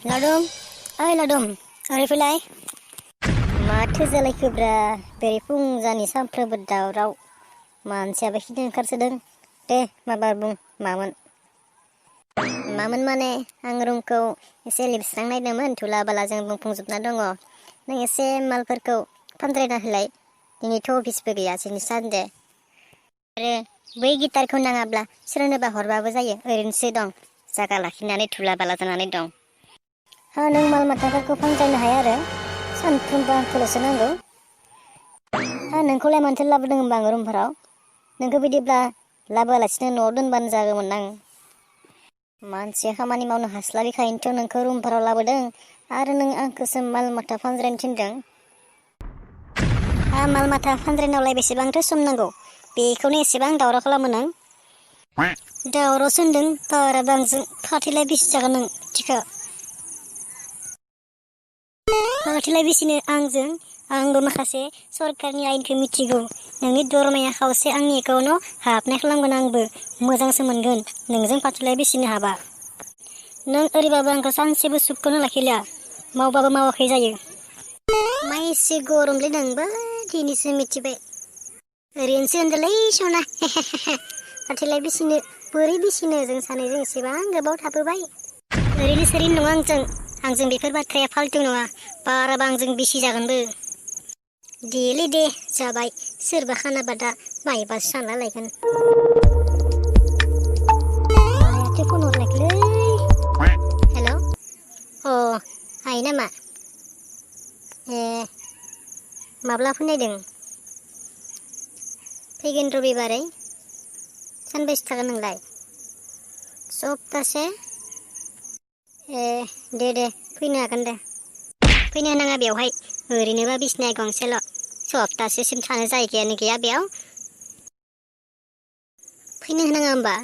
लादुम, ओइ लादुम, ओरै फैलाय। माथो जालायखोब्रा बेरे फुंजानि सानफ्रोमबो दावराव। मानसियाबो खिनो ओंखारसोदों। दे माबा बुं, मामोन? मामोन माने आं रुमखौ एसे लिरस्रां नायदोंमोन, धुला बालाजों बुंफुंजोबना दङ। नों एसे मालफोरखौ फानद्रायना होलाय। दिनैथ' अफिसबो गैया जोंनि सानदे। आरो बै गिटारखौ नाङाब्ला सोरनोबा हरबाबो जायो, ओरैनोसो दं। जागा लाखिनानै धुला बाला जानानै दं। नों माल माथाफोरखौ फानद्रायनो हाया आरो सानफ्रोमबो आंखौल'सो नांगौ। नोंखौलाय मानोथो लाबोदों होनबा आं रुमफोराव? नोंखौ बिदिब्ला लाबोआलासिनो न'आव दोनबानो जागौमोन आं। मानसिया खामानि मावनो हास्लाबिखायनोथ' नोंखौ रुमफोराव लाबोदों, आरो नों आंखौसो माल माथा फानद्रायनो थिनदों। माल माथा फानद्रायनायावलाय बेसेबांथो सम नांगौ? बेखौनो एसेबां दावराव खालामो नों। दावरावसो होनदों, बाराबो आंजों फाथैलाय बिसि जागोन नों थिखा। फाथैलाय बिसिनो आंजों? आंबो माखासे सरकारनि आयेनखौ मिथिगौ। नोंनि दरमाया खावसे आंनि एकाउन्टाव हाबनाय खालामगोन आंबो। मोजांसो मोनगोन नोंजों फाथैलाय बिसिनो हाबा। नों ओरैबाबो आंखौ सानसेबो सुखौनो लाखिलिया, मावबाबो मावाखै जायो। मा एसे गरमलै नोंबो, दिनैसो मिथिबाय। ओरैनोसो होनदोलै सना। फाथैलाय बिसिनो बोरै बिसिनो, जों सानैजों एसेबां गोबाव थाबोबाय। ओरैनो सोरैनो नङा आंजों बेफोर बाथ्राया फाल्थु नङा, बाराबा आंजों बिसि जागोनबो। देलै दे जाबाय, सोरबा खानाबा दा माइबासो सानना लायगोन। मायाथो फन हरलायखोलै? हेल', आइ नामा? ए, माब्ला फैनायदों? फैगोन रबिबारै। सानबैसे थागोन नोंलाय? सप्तासे? ए, दे फैनो हागोन दे। फैनो नाङा बेवहाय, ओरैनोबा बिसिनाया गंसेल'। सप्तासेसिम थानो जायगायानो गैया बेयाव। फैनो होनाङा होमबा?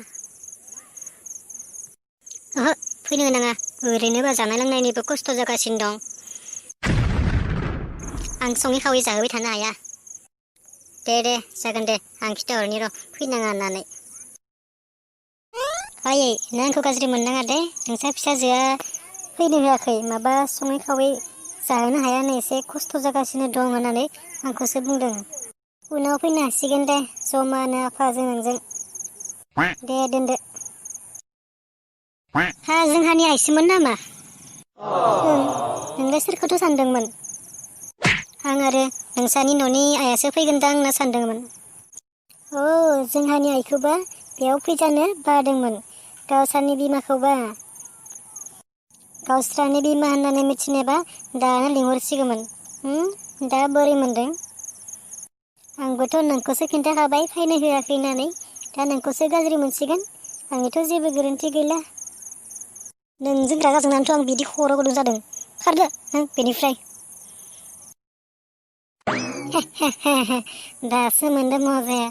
ओहो, फैनो होनाङा। ओरैनोबा जानाय लोंनायनिबो खस्थ' जागासिनो दं। आं सङै खावै जाहोबाय थानो हाया। दे जागोन दे, आं खिथाहरनि र' फैनाङा होननानै। आयै, नों आंखौ गाज्रि मोननाङा दे। नोंसा फिसाजोआ फैनो होआखै, माबा सङै खावै जाहोनो हायानो, एसे खस्थ' जागासिनो दं होननानै आंखौसो बुंदों। उनाव फैनो हासिगोन दे, जमानो आफाजों नोंजों। दे दोनदो। जोंहानि आइसोमोन नामा? नोंलाय सोरखौथ' सानदोंमोन? आं आरो नोंसानि न'नि आइयासो फैगोनदां होनना सानदोंमोन। जोंहानि आइखौबा बेयाव फैजानो बादोंमोन, गावसानि बिमाखौबा। गावस्रानि बिमा होननानै मिथिनायबा दानो लिंहरसिगौमोन। दा बोरै मोनदों? आंबोथ' नोंखौसो खिन्थाखाबाय फैनो होआखै होननानै, दा नोंखौसो गाज्रि मोनसिगोन। आंनिथ' जेबो गोरोन्थि गैला। नोंजों रागा जोंनानैथ' आं बिदि खर' गुदुं जादों। खारदो नों बेनिफ्राय। दासो मोनदों मजाया।